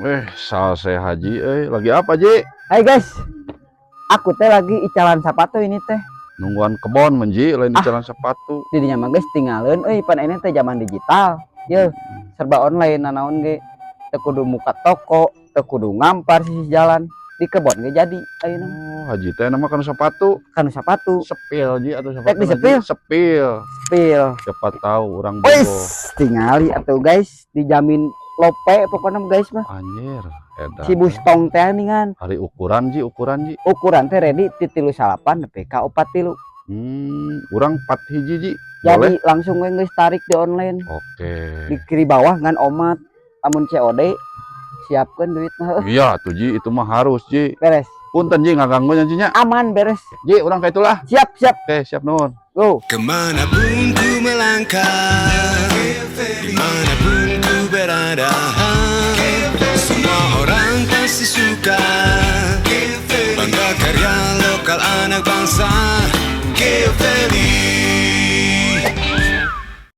Eh, salse Haji euy. Lagi apa, Ji? Hai guys, aku teh lagi icalan sepatu ini teh. Nungguan kebon menji lain Ah. icalan sepatu. Didinya mah geus tinggalin euy, pan ini teh zaman digital. Ye, serba online nanaon ge. Teu kudu muka toko, teu kudu ngampar sisi jalan. Di kebon ge jadi ayeuna. Oh, Haji teh nama kan sepatu. Kanu sepatu. Sepil, Ji, atau sepatu. Rek disepil? Sepil. Spill. Siapa tahu orang Wis, bogo. Tingali atuh guys, dijamin lope pokoknya guys mah. Anjir, edan. Si Bustong teh ningan. Hari ukuran, Ji, ukuran, Ji. Ukuran teh ready ti 38 nepi ka 43. Urang 41, Ji. Jadi Boleh? Langsung we geus tarik di online. Oke. Di kiri bawah ngan omat. Amun COD siapkan duitnya. Iya tuh, Ji, itu mah harus, Ji. Beres. Punten, Ji, ngaganggu nya, Ji, nya. Aman, beres. Ji, urang ka itulah. Siap, siap. Oke, siap, nuhun. Go. Kemanapun ku melangkah, dimanapun ku berada, semua orang pasti suka. Bangga karya lokal anak bangsa, Geoveli.